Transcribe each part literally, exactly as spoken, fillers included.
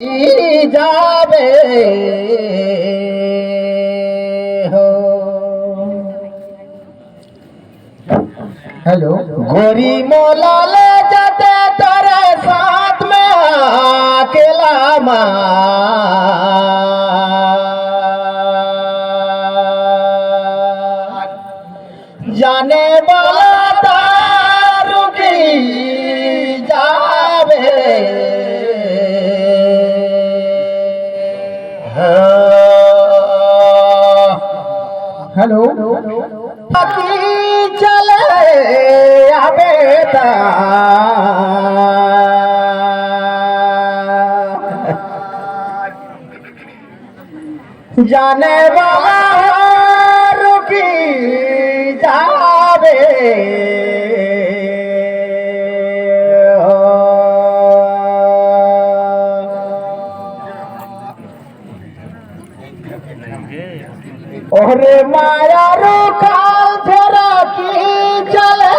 जाबे हो। हेलो। गोरी मोला ले जाते तोरे साथ में अकेला मा। जाने वाला दारू पी जावे। हाँ। हेलो। पति चले आबे ता। जाने वाला हो रुकी जावे हो। ओहरे माया रुखाल फेरा की चले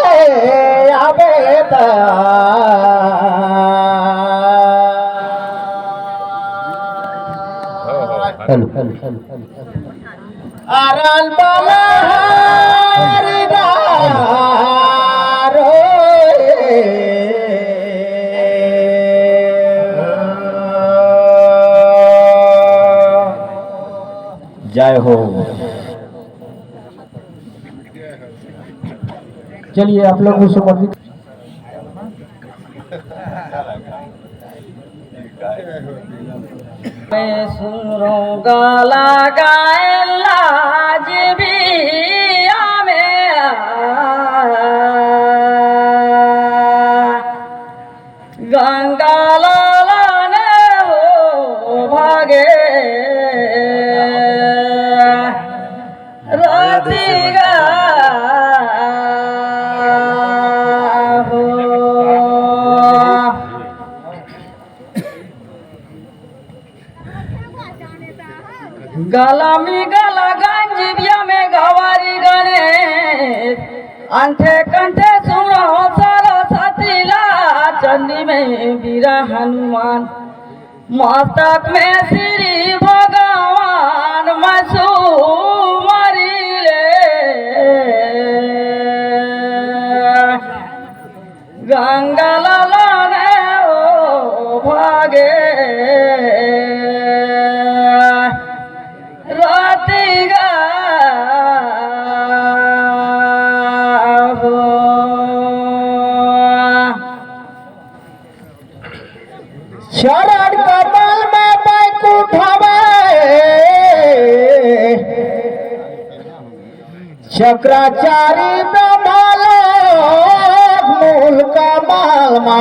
आबे ता। Hello, hello, hello, hello. अरल बलहारी दारो। जय हो। चलिए, आप लोग उस मंदिर में सुनो गला गाए लाज भी आमे आ। गंगा लाला ने हो भागे रातिगा हो। गला में गला गंज बिया में गवारी गणेश, अंठे कंठे सुनो सरस्वती ला, चंडी में बीरा हनुमान, मस्तक में श्री भगवान मसूमरी ले। गंगा लाला ने ओ भागे रातिगा हो। चरण कमल में बैकुंठ हवे। चक्राचारी ब्रह्मा लोक मूल कमल मा।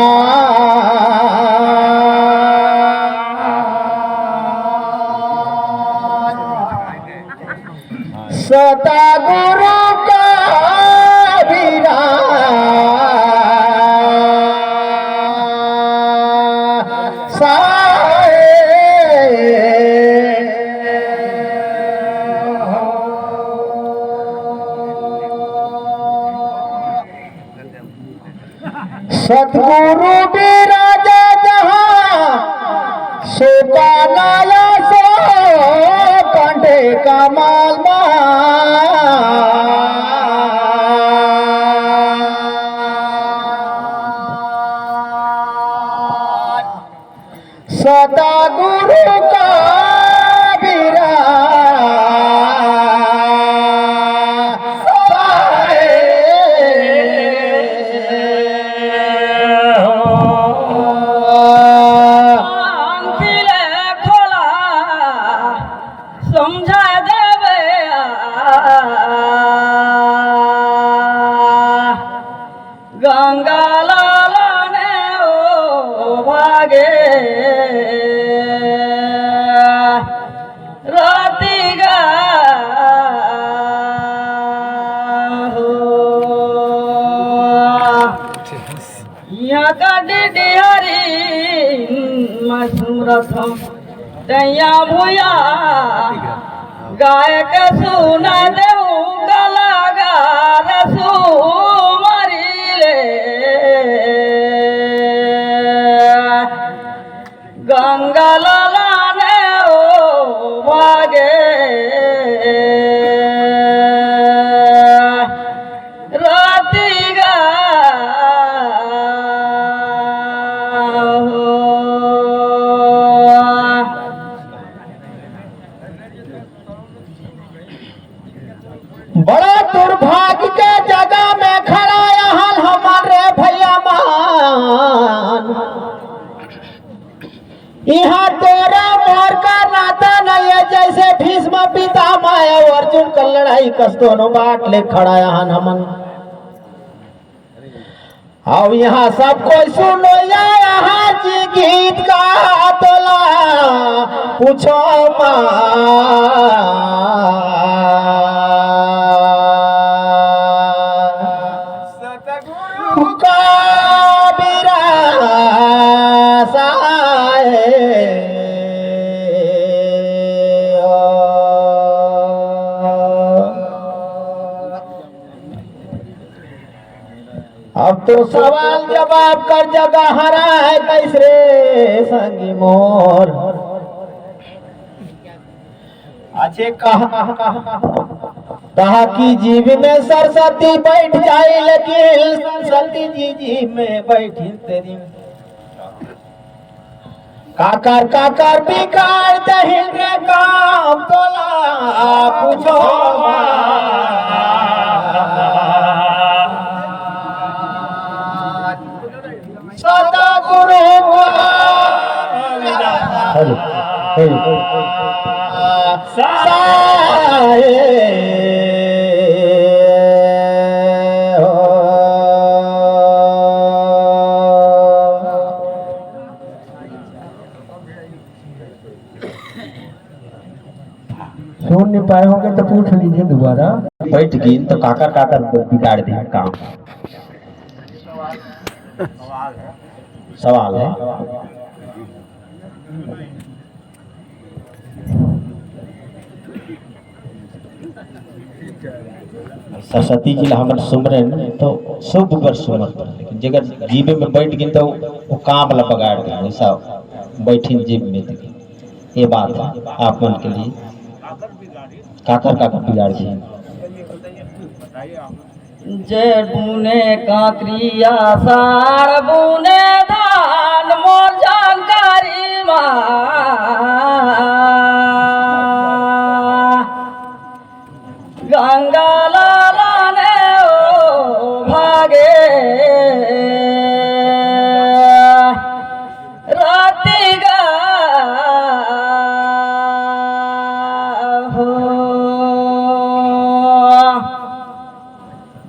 सतगुरु कबीरा साए। सतगुरु बिराजे जहाँ, सो कानया सो कंठे कमल मा। सतगुरु कबीरा साए हो। आँखी ले खोला, समझा देवे आ। गंगा लाला ने ओ भागे रातिगा हो। यहाँ का डिडिहरी मसूरत हो। तैया भुया गायक सुना देऊ कलाकार सुमरी ले। गंगा लाला ने ओ भागे रतिगा हो। बड़ा दुर्भाग्य के जगह में खड़ा अहन हमन रे भैया मन। इहाँ तोरा मोर का नाता नहीं है, जैसे भीष्म पितामह अउ अर्जुन का लड़ाई कस दोनों बाट ले खड़ा अहन हमन। अब यहाँ सब कोई सुनो या यहाँ जी गीत का तोला पूछो मत। सतगुरु का विरासा है। अब तो सवाल जवाब कर जगह हरा है कैसे रे संगी मोर। अच्छे कहा, कहा कि जीव में सरस्वती बैठ जाए, लेकिन सरस्वती जी जीव में बैठी तेरी काकर काकर बिगाड़ दहिन रे काम तोला पूछो मत। सतगुरु को हेलो, हेलो। साए हो। सुन नहीं पाए होंगे तो पूछ लीजिए दोबारा। बैठ गिन तो काकर काकर बिगाड़ दे काम। सवाल है। सरस्वती जी ला हमन सुमरेन तो सब बर सुमरत, लेकिन जेकर जीवे में बैठ गिन तो वो काम ला बगाड़ दे, वैसा बैठिन जीव में। ये बात है आप मन के लिए, काकर काकर बिगाड़ दे। जे बुने कांकरी आषाढ़ बुने धान मोर जानकारी मा। गंगा लाला ने ओ भागे रतिगा हो।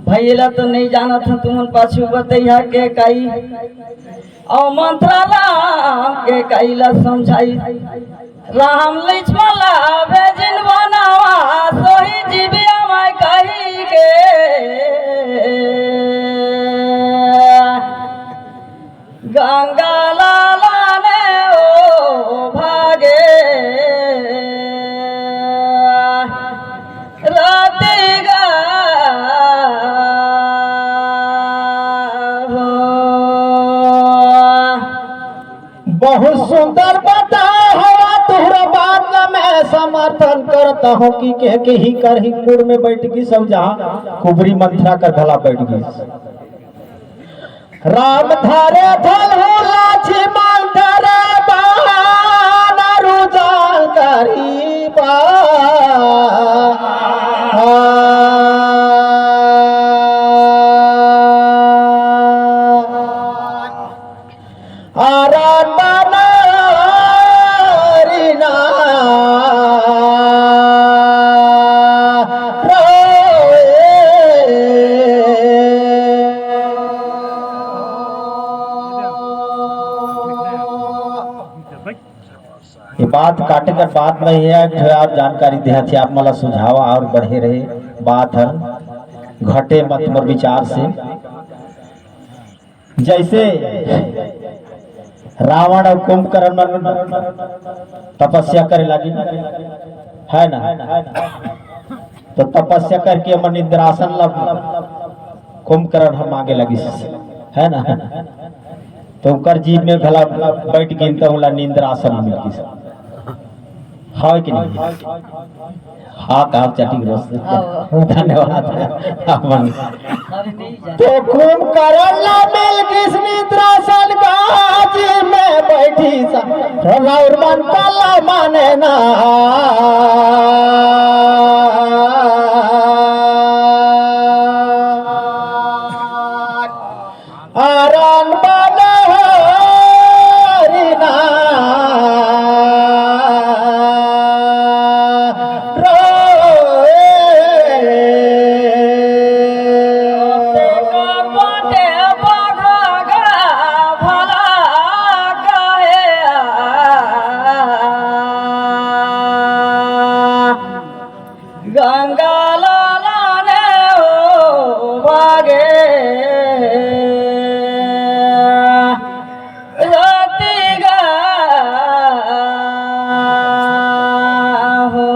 भैया ला तो नहीं जानत हूँ, तुमन पाछू बतैया के काई। अउ मंथरा राम के काई ला समझाई। राम लक्ष्मण ला भेजिन बनवा, सोही जीविया मैं कही के। गंगा लाला ने ओ भागे रतिगा हो। बहुत सुंदर बताए हवा, तोहरा बात ला मैं समर्थन करता हूँ कि के, के ही कर ही कुड़ में बैठ गई सब जहाँ कुबरी मंथरा कर भला बैठ गई। राम धरे धलहु लक्ष्मण धरे बाण रुदल करी बा। आराधना रीना रोए। ये बात काटे कर बात नहीं है, एक ठो और जानकारी देहत हे आप मन ला सुझाव और बढ़े रहे बात हर घटे मत मोर विचार से। जैसे रावण और कुंभकर्ण मन तपस्या करे लागिन, है ना? तो तपस्या करके मन इंद्रासन ला कुंभकर्ण ह मांगे लागिस, है ना? तो ओकर जीभ में घला बैठ गिन, तो ओला निंद्रासन मिल गिस। हवय कि नहीं? हाँ, कहा चटिक रोस। हव। धन्यवाद। अपन। तो कुंभकर्ण ला मिल गिस निंद्रासन, का जीभ में बैठी सा, राउर मन पल्ला माने ना। आराम बन हरि ना रोए। तेको पटे बघा गा भला कहे आ। गंगा लाला ने ओ भागे रतिगा हो।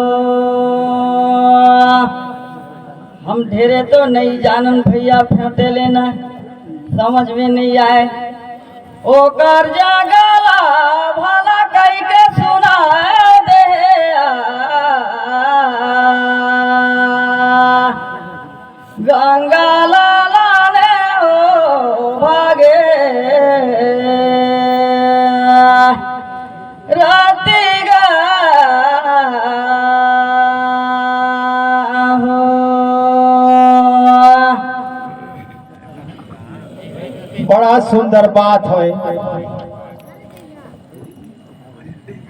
हम ढेरे तो नहीं जानन भैया, फेंटे लेना समझ में नहीं आए। ओकर जगला भला कइके सुना दे आ। गंगा लाला ने ओ भागे रतिगा हो। बड़ा सुंदर बात होय।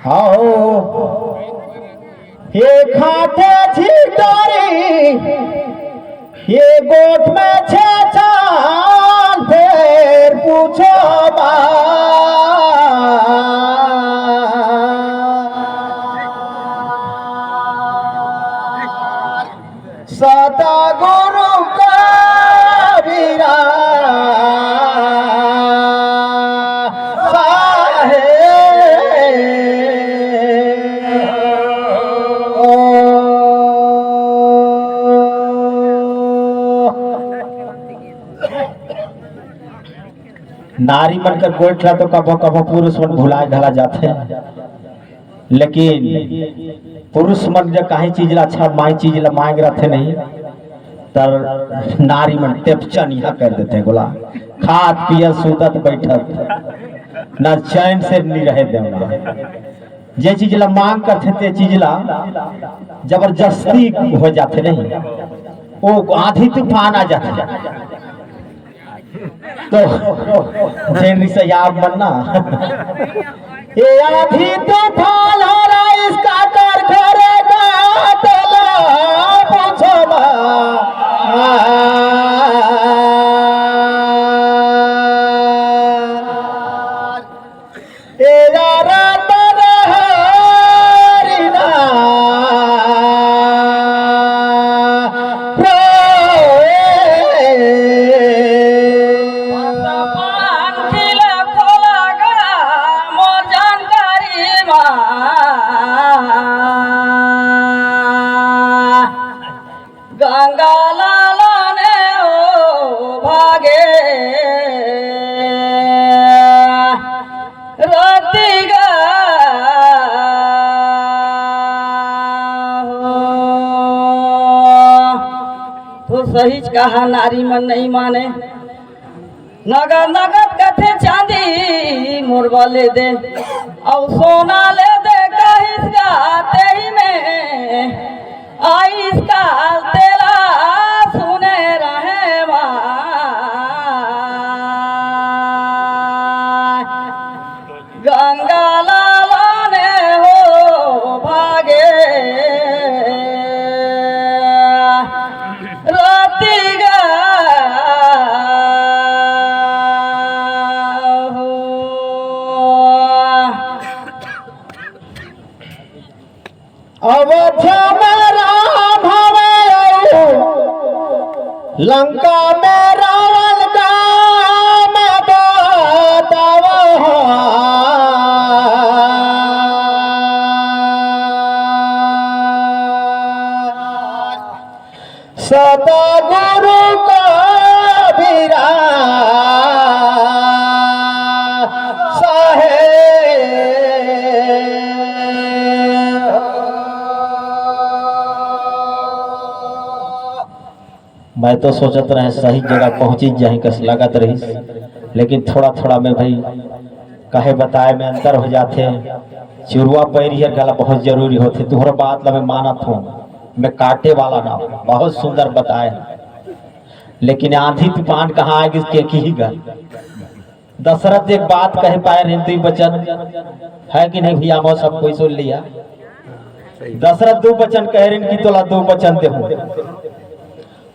हाओ, एक हाथे छिटोरी, ये गोठ में छे छाल, फेर पूछो बात। सतगुरु कबीरा साहेब। नारी मन कर गोठ ला तो कभो कभो पुरुष मन भुलाए घला जाथे। लेकिन पुरुष मन जब काहीं चीज ला, अच्छा माई चीज ला मांग रथे नहीं, तर नारी मन टेपचा निहा कर देथे गोला। खात पियत सुतत बैठत ना चैन से नहीं रहे देवना। जे चीज ला मांग करथे ते चीज ला जबरदस्ती हो जाथे नहीं, वो आंधी तूफान आ जाथे। तो जेन रिसैया आप मन ना, ये आंधी तूफान हो रहा, इसका कर करेगा तेला पूछो मत। ए यारा तर हरि ना रोए। पान खिला खोला गा मोर जानकारी मा। गंगा लाला ने ओ भागे रतिगा हो। तो सहीच कहा, नारी मन नहीं माने। नगद नगद कथे चांदी मोर बले दे, अउ सोना ले दे कहिस गा तेही में आइस काल तेला सुने रहे माय। गंगा लाला ने हो भागे रतिगा हो। अवध में राम हवे अउ लंका में रावण का मैं बतावा। सतगुरु कबीरा मैं तो सोचत रहे सही जगह पहुंची जाही कस लगत रहिस, लेकिन थोड़ा थोड़ा में भाई कहे बताए में अंतर हो जाथे। चुरुआ पैरी हर घला बहुत जरूरी होथे। तुहर बात ला मैं मानत हूँ, मैं काटे वाला ना हूँ। बहुत सुंदर बताए, लेकिन आंधी तूफान कहाँ आ गिस के की गा। दशरथ एक बात कहे पाए रहिन, दुई वचन है कि नहीं भैया, मैं सब कोई सुन लिया। दशरथ दो वचन कहे रहिन कि तोला दो वचन देहूं।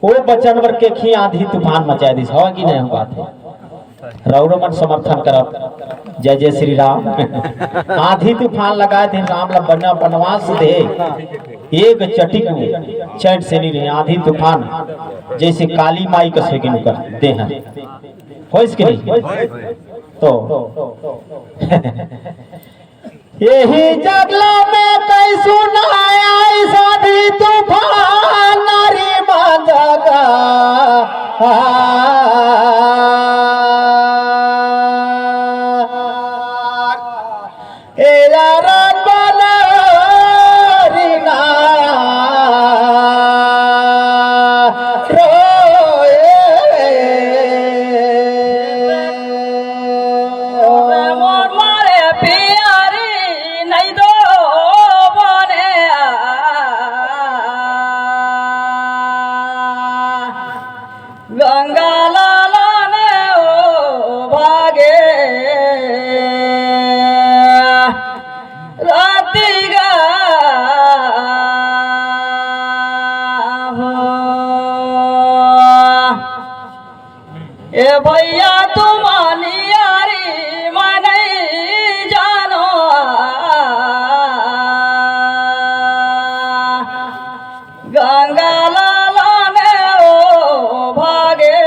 वो वचन बर के खी आंधी तूफान मचाए दिस, हवा कि नहीं बात है? रौरो मन समर्थन करब। जय जय श्री राम। आंधी तूफान लगाए दिन राम ला बना वनवास दे, एक चटिक में चैन से नहीं रहे। आंधी तूफान जैसे काली माई का सेकिन कर दे हैं। होइस कि नहीं? तो यही जगला में कई सुनाया आंधी तूफान नारी मांझगा। ए यार बना री ना रोए। मोर मारे पियारी नहीं दो बने आ। गंगा लाला ने ओ भागे राती गा हो। ए भैया तुम अनियारी मैं नहीं जानो। गंगा लाला ने ओ भागे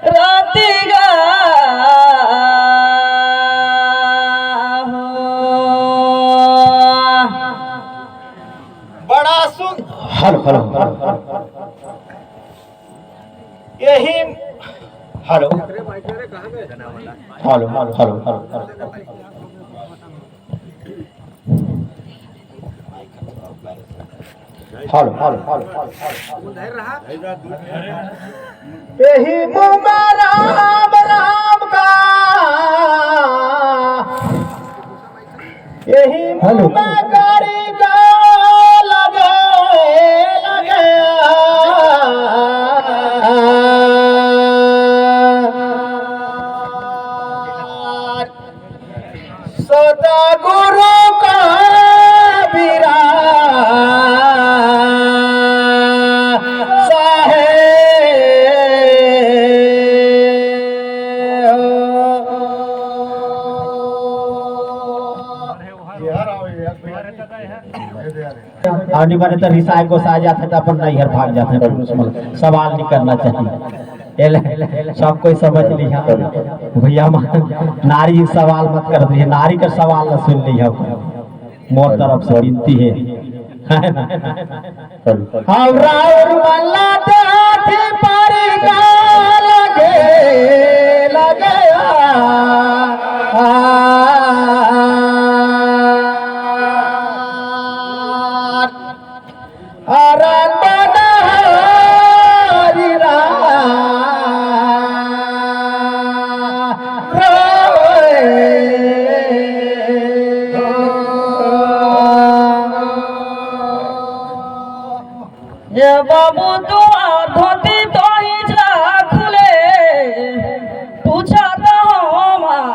राती गा हो। बड़ा सुन। Hello hello. यही hello hello hello hello. Hello hello hello. यही मुंह में राम राम का, यही हेलो। मुंह में करी का लगे लगे। सतगुरु कबीरा साहेब। आनी बने तो रिसाए गोसाए जाथे तो अपन नैहर भाग जाथे, पर उसमें सवाल नहीं करना चाहिए। ए ले, सब कोई समझ लिया। भैया मा-, नारी सवाल मत कर दिए, नारी का सवाल न सुन लिया। मोर तरफ से विनती है। अब राउर मल्ला ते हाथी पारी का लगे, लगे आ, आ, आ, आराधना हरि राम रोए। ये बाबू तुहार धोती तो हिजड़ा खुले, पूछा तो हमार।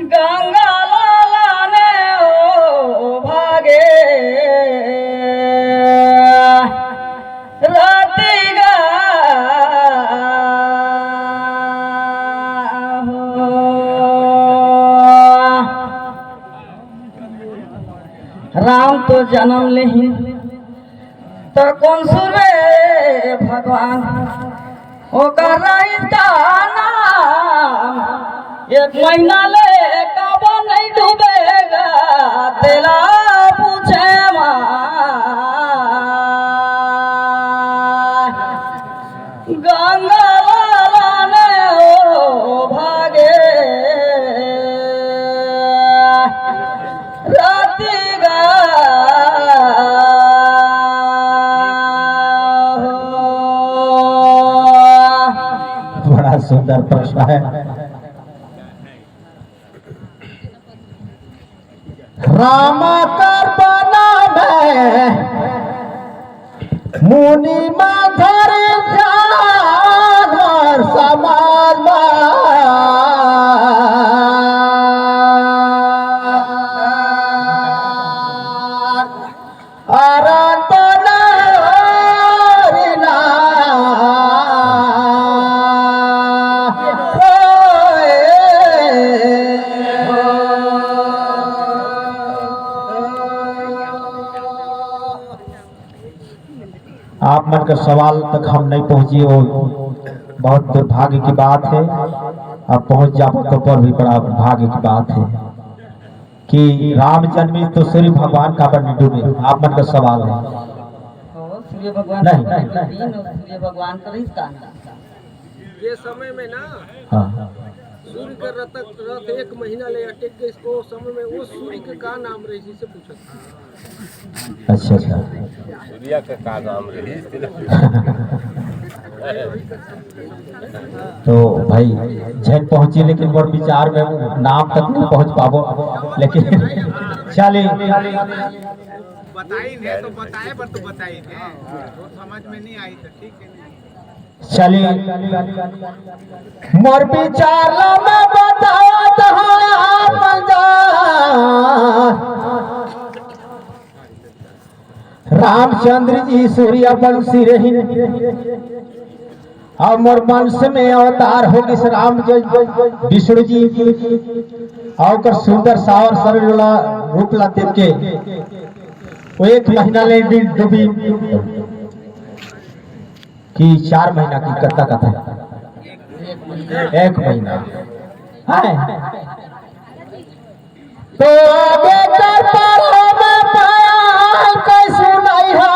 गंगा लाला ने ओ भागे राती गा हो। राम तो जन्म लेही त कोन सुरे भगवान ओकर रहिस नाम, एक महीना ले काबर नहीं डूबेगा, तेला पूछे माँ। गंगा लाला ने ओ भागे, सुंदर प्रश्न है। राम कर बना में मुनि माधर ध्यान मोर समाज मा। आराधना रे ना। आप मन का सवाल तक हम नहीं पहुंची, वो बहुत दुर्भाग्य की बात है। अब पहुंच जाबो तो पर भी बड़ा भाग्य की बात है कि राम जन्मी तो सूर्य भगवान काबर नहीं डूबे? आप मन का सवाल है। हो, सूर्य भगवान नहीं। काबर नहीं डूबे? सूर्य भगवान का रहिस का नाम? ये समय में ना, हाँ। सूर्य का रथ, रथ एक महीना ले अटक गइस, ओ समय में वो सूर्य के का नाम रहिस, इसे पूछत। अच्छा, अच्छा। सूर्या के का नाम रहिस? तो भाई, झन पहुंची, लेकिन मोर विचार में वो नाम तक नहीं पहुंच पाबो, लेकिन चले। बताई नहीं तो बताए, पर तो बताई नहीं, तो समझ में नहीं आई तो ठीक है। चले, मोर विचार ला मैं बतावत हूँ आप जा। रामचंद्र जी सूर्यवंशी रहिन, अउ मोर वंश में अवतार हो गिस राम जी, विष्णु जी, अउ ओकर सुंदर सावर सरल वाला रूप ला देख के वो एक महीना ले दिन डूबी कि चार महीना की कत्ता कथा एक महीना है। तो बेकर पर में पाल कैसे नहीं है।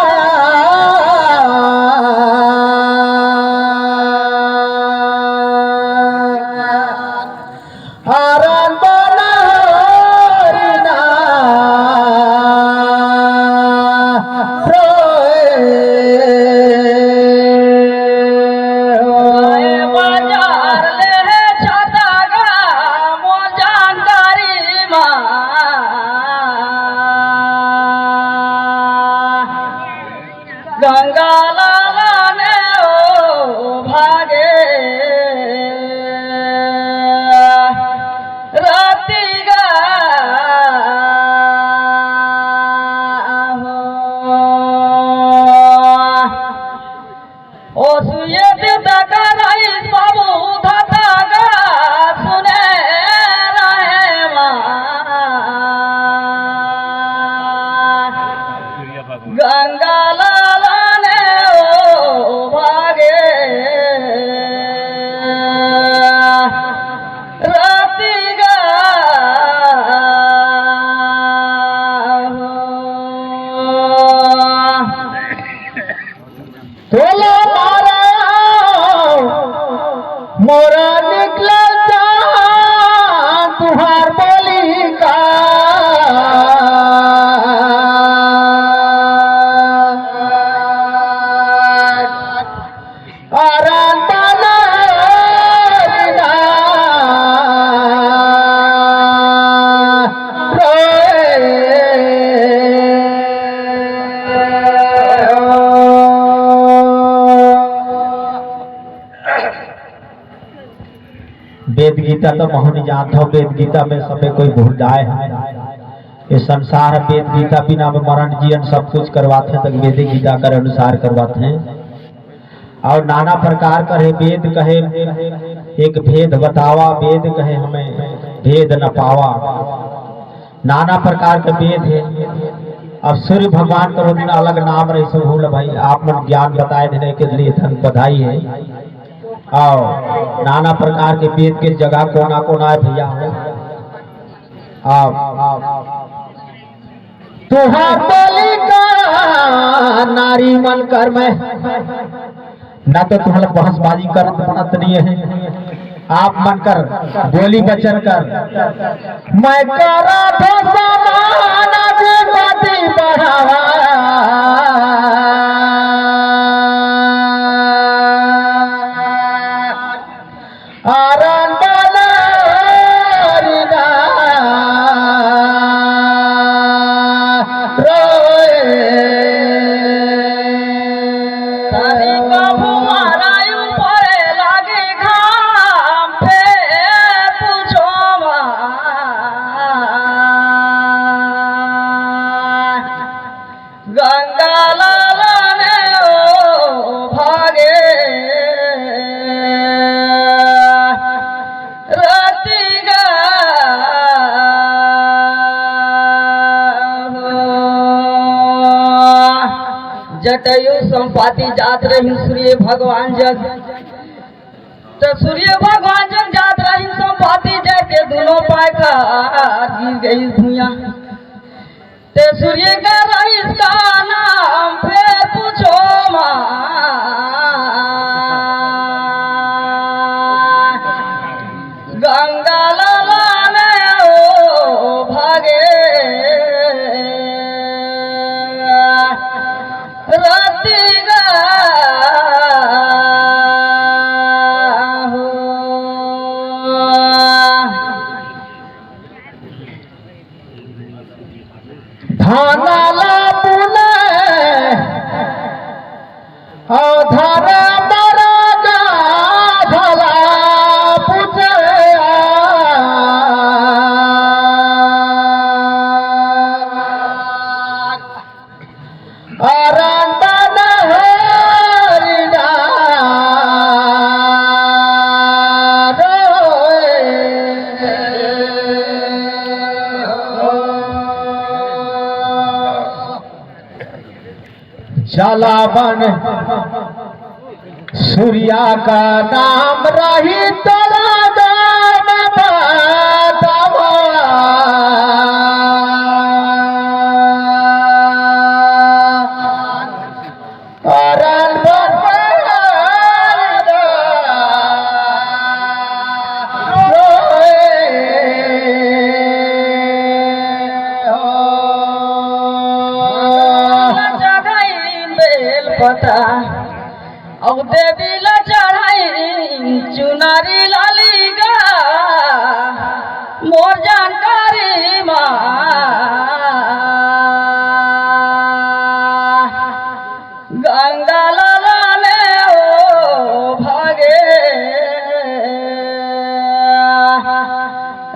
हरण बनहरी ना रोए। बाजार ले छतगा मोजान करी मा। गंगा लाला ने ओ भागे रतिगा हो। ओ सुये दिल तक रईस बाबू धतगा सुने रहे मा। गंगा लाला ने ओ भागे रतिगा हो। तोला मारा मोरा निकलल जान तुहार बोली का। आराम बना रे ना रोए। वेद गीता तो महू नहीं जानत हव, वेद गीता में सबे कोई भुलाए हे। ये संसार ह वेद गीता बिना में मरण जीवन सब कुछ करवाथे, त वेद गीता कर अनुसार करवाथे। अउ नाना प्रकार कर हे वेद कहे, एक भेद बतावा, वेद कहे हमें भेद न पावा। नाना प्रकार के वेद हे। अब सूर्य भगवान के वो दिन अलग नाम रहिस, सुहूल भाई, आप मन ज्ञान बताए देने के लिए धन बधाई हे। अउ नाना प्रकार के वेद के जगह कोना कोना हे भैया हो। अब तुहार बोली का नारी मन कर में, ना तो तुहला बहसबाजी करत बनत नहीं हे। आप मन कर बोली बचन कर, मैं करा थो समान विपति बढ़ावा। टटयो संपाती जात रहिन सूर्य भगवान जग। त सूर्य भगवान जग जात रहिन संपाती जग के दुनों पाय कर गिर गई भुइयां। ते सूर्य का रहिस का नाम फेर पूछो मा। गंगा लाला ने ओ भागे रतिगा हो। धाना ला पुने, अउ धाना मरा गा भला पुचे। अरन बन हरि ना रोए। जलावन सूर्या का नाम रही तोला दाम बातवा। अरन बन चढ़ाई बेल पता, अब देवी ला चढ़ाई चुनरी लाली गा, मोर जानकारी मा। गंगा लाला ने ओ भागे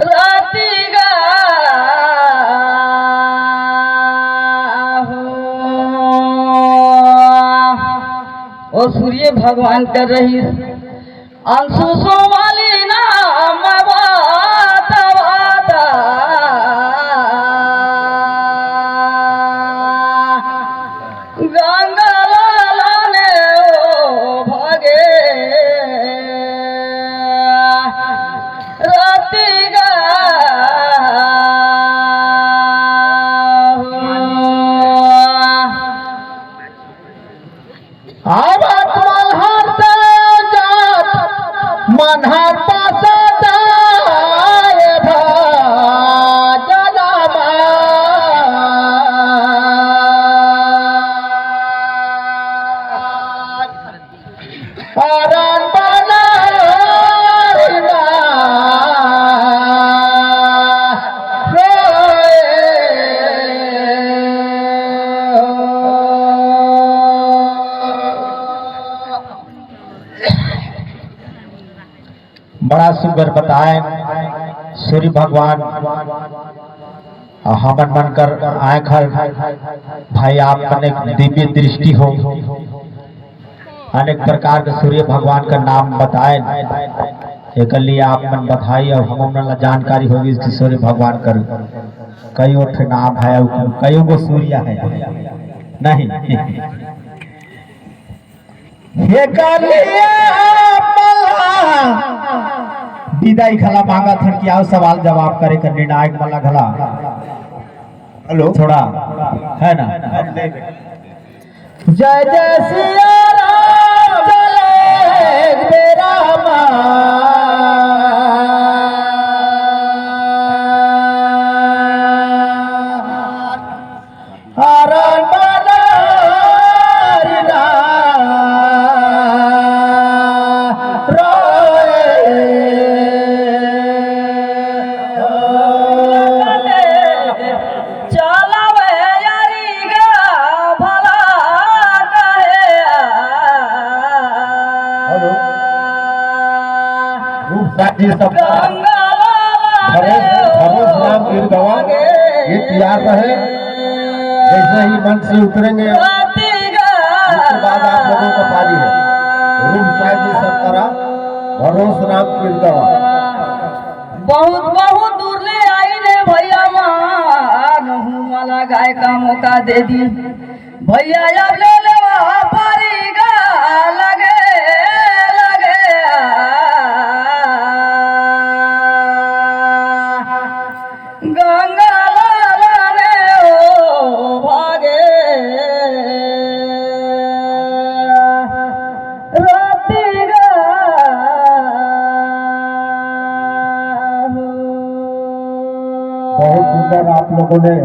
रतिगा हो। ओ सूर्य भगवान कर रहिस अंशु सोमाली नाम बात बात। गंगा लाला ने ओ भागे रतिगा हो। आवत मल्हार से जात, मन्हार पासत आए भजनमा। अरन बन हरि ना रोए। बड़ा सुंदर बताए सूर्य भगवान। हमन मन कर आँख हर भाई आप मन एक दिव्य दृष्टि हो, अनेक प्रकार के सूर्य भगवान का नाम बताए। एकर लिए आप मन बधाई। अब हमन ला जानकारी होगी कि सूर्य भगवान कर कई ठो नाम है, कई गो सूर्य है, नहीं? एकर लिए आप मन ला विदाई घला मांगत हन कि आओ सवाल जवाब करे कर निर्णायक मन ला घला। हेलो। थोड़ा है ना? जय जय सिया राम चले एक बेरा मा। हरण बदरी ना रोए। चलावे यारी गा भला कहे। हेलो। रूप साथी सब। गंगा लाला भरोस, भरोस राम गिर गवा, ये तैयार रहे। जैसे ही मंच से उतरेंगे, उसके बाद आप लोगों का पारी है। रूप साथी सब करा, भरोस राम गिर गवा। बहुत, बहुत दूर ले आई रे भैया मान, हूँ वाला गाय का मौका दे दी। भैया अब ले ले परिगा लगे लगे आ, गंगा लाल रे ओ भागे रतिगा हो। बहुत सुंदर आप लोगों ने